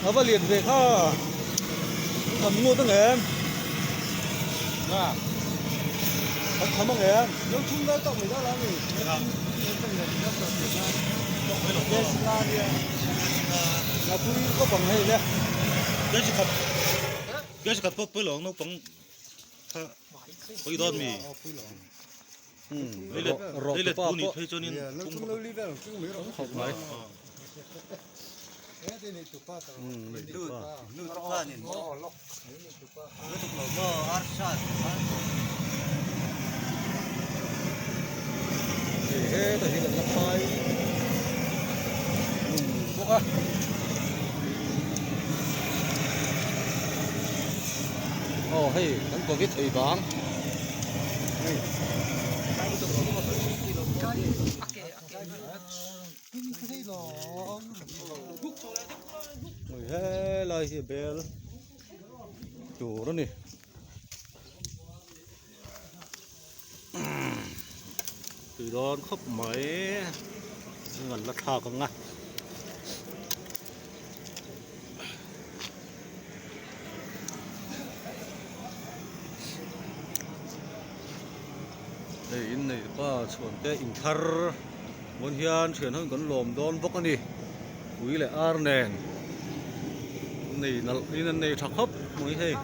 A va lian ve kha tham ngut ang em kan tham ang em Ngapui khawp ang hei le Rawh pa pawh khawp mai. Hetah hian an la phai bawk a. Aw hei kan covid ei vang hei helai hi bel tur a ni tui dawn khawp mai an la thlak ang a. Hei inneih pa chhuan te inthar vawn hian thian ho in kan lawm dawn bawk a ni ui leh ar nen nei nalh in an nei tha khawp mai hei.